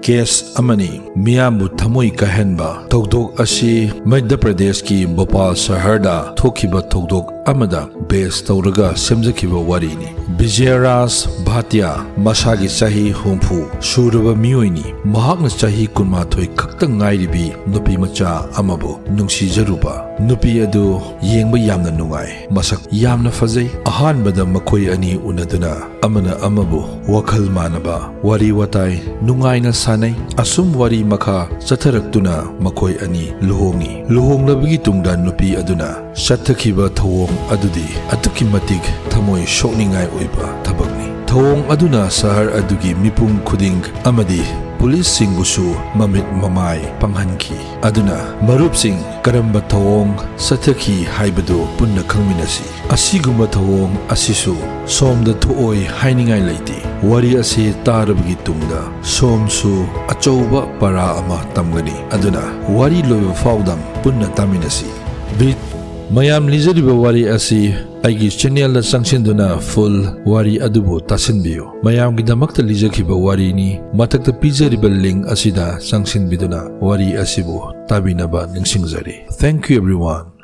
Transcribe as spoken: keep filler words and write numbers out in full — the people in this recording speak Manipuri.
ꯀꯦꯁ ꯑꯃꯅꯤ꯫ ꯃꯤꯌꯥꯝꯕꯨ ꯊꯃꯣꯏ ꯀꯥꯏꯍꯟꯕ ꯊꯧꯗꯣꯛ ꯑꯁꯤ ꯃꯙ꯭ꯌ ꯄ꯭ꯔꯗꯦꯁꯀꯤ ꯚꯣꯄꯥꯜ ꯁꯍꯔꯗ ꯊꯣꯛꯈꯤꯕ ꯊꯧꯗꯣꯛ ꯑꯃꯗ ꯕꯦꯁ ꯇꯧꯔꯒ ꯁꯦꯝꯖꯈꯤꯕ ꯋꯥꯔꯤꯅꯤ꯫ ꯕꯤꯖꯌꯔꯥꯖ ꯚꯥꯇꯤꯌꯥ ꯃꯁꯥꯒꯤ ꯆꯍꯤ ꯍꯨꯝꯐꯨ ꯁꯨꯔꯕ ꯃꯤꯑꯣꯏꯅꯤ꯫ ꯃꯍꯥꯛꯅ ꯆꯍꯤ ꯀꯨꯟꯃꯥꯊꯣꯏ ꯈꯛꯇ ꯉꯥꯏꯔꯤꯕꯤ ꯅꯨꯄꯤ ꯃꯆꯥ ꯑꯃꯕꯨ ꯅꯨꯡꯁꯤꯖꯔꯨꯕ꯫ ꯅꯨꯄꯤ ꯑꯗꯨ ꯌꯦꯡꯕ ꯌꯥꯝꯅ ꯅꯨꯡꯉꯥꯏ, ꯃꯁꯛ ꯌꯥꯝꯅ ꯐꯖꯩ꯫ ꯑꯍꯥꯟꯕꯗ ꯃꯈꯣꯏ ꯑꯅꯤ ꯎꯅꯗꯨꯅ ꯑꯃꯅ ꯑꯃꯕꯨ ꯋꯥꯈꯜ ꯃꯥꯟꯅꯕ, ꯋꯥꯔꯤ ꯋꯥꯇꯥꯏ ꯅꯨꯡꯉꯥꯏꯅ ꯁꯥꯟꯅꯩ꯫ ꯑꯁꯨꯝ ꯋꯥꯔꯤ ꯃꯈꯥ ꯆꯠꯊꯔꯛꯇꯨꯅ ꯃꯈꯣꯏ ꯑꯅꯤ ꯂꯨꯍꯣꯡꯉꯤ꯫ ꯂꯨꯍꯣꯡꯂꯕꯒꯤ ꯇꯨꯡꯗ ꯅꯨꯄꯤ ꯑꯗꯨꯅ ꯆꯠꯊꯈꯤꯕ ꯊꯧꯑꯣꯡ ꯑꯗꯨꯗꯤ ꯑꯗꯨꯛꯀꯤ ꯃꯇꯤꯛ ꯊꯃꯣꯏ ꯁꯣꯛꯅꯤꯡꯉꯥꯏ ꯑꯣꯏꯕ ꯊꯕꯛꯅꯤ꯫ ꯊꯧꯑꯣꯡ ꯑꯗꯨꯅ ꯁꯍꯔ ꯑꯗꯨꯒꯤ ꯃꯤꯄꯨꯝ ꯈꯨꯗꯤꯡ ꯑꯃꯗꯤ ꯄꯨꯂꯤꯁꯁꯤꯡꯕꯨꯁꯨ ꯃꯃꯤꯠ ꯃꯃꯥꯏ ꯄꯥꯡꯍꯟꯈꯤ꯫ ꯑꯗꯨꯅ ꯃꯔꯨꯞꯁꯤꯡ, ꯀꯔꯝꯕ ꯊꯧꯑꯣꯡ ꯆꯠꯊꯈꯤ ꯍꯥꯏꯕꯗꯨ ꯄꯨꯟꯅ ꯈꯪꯃꯤꯟꯅꯁꯤ꯫ ꯑꯁꯤꯒꯨꯝꯕ ꯊꯧꯑꯣꯡ ꯑꯁꯤꯁꯨ ꯁꯣꯝꯗ ꯊꯣꯛꯑꯣꯏ ꯍꯥꯏꯅꯤꯡꯉꯥꯏ ꯂꯩꯇꯦ꯫ ꯋꯥꯔꯤ ꯑꯁꯤ ꯇꯥꯔꯕꯒꯤ ꯇꯨꯡꯗ ꯁꯣꯝꯁꯨ ꯑꯆꯧꯕ ꯄꯔꯥ ꯑꯃ ꯇꯝꯒꯅꯤ꯫ ꯑꯗꯨꯅ ꯋꯥꯔꯤ ꯂꯣꯏꯕ ꯐꯥꯎꯗꯪ ꯄꯨꯟꯅ ꯇꯥꯃꯤꯟꯅꯁꯤ꯫ ꯚꯤ-, ꯃꯌꯥꯝ, ꯂꯤꯖꯔꯤꯕ ꯋꯥꯔꯤ ꯑꯁꯤ ꯑꯩꯒꯤ ꯆꯦꯅꯦꯜꯗ ꯆꯪꯁꯤꯟꯗꯨꯅ ꯐꯨꯜ ꯋꯥꯔꯤ ꯑꯗꯨꯕꯨ ꯇꯥꯁꯤꯟꯕꯤꯌꯨ꯫ ꯃꯌꯥꯝꯒꯤꯗꯃꯛꯇ ꯂꯤꯖꯈꯤꯕ ꯋꯥꯔꯤꯅꯤ꯫ ꯃꯊꯛꯇ ꯄꯤꯖꯔꯤꯕ ꯂꯤꯡ ꯑꯁꯤꯗ ꯆꯪꯁꯤꯟꯕꯤꯗꯨꯅ ꯋꯥꯔꯤ ꯑꯁꯤꯕꯨ ꯇꯥꯕꯤꯅꯕ ꯅꯤꯡꯁꯤꯡꯖꯔꯤ꯫ Thank you everyone.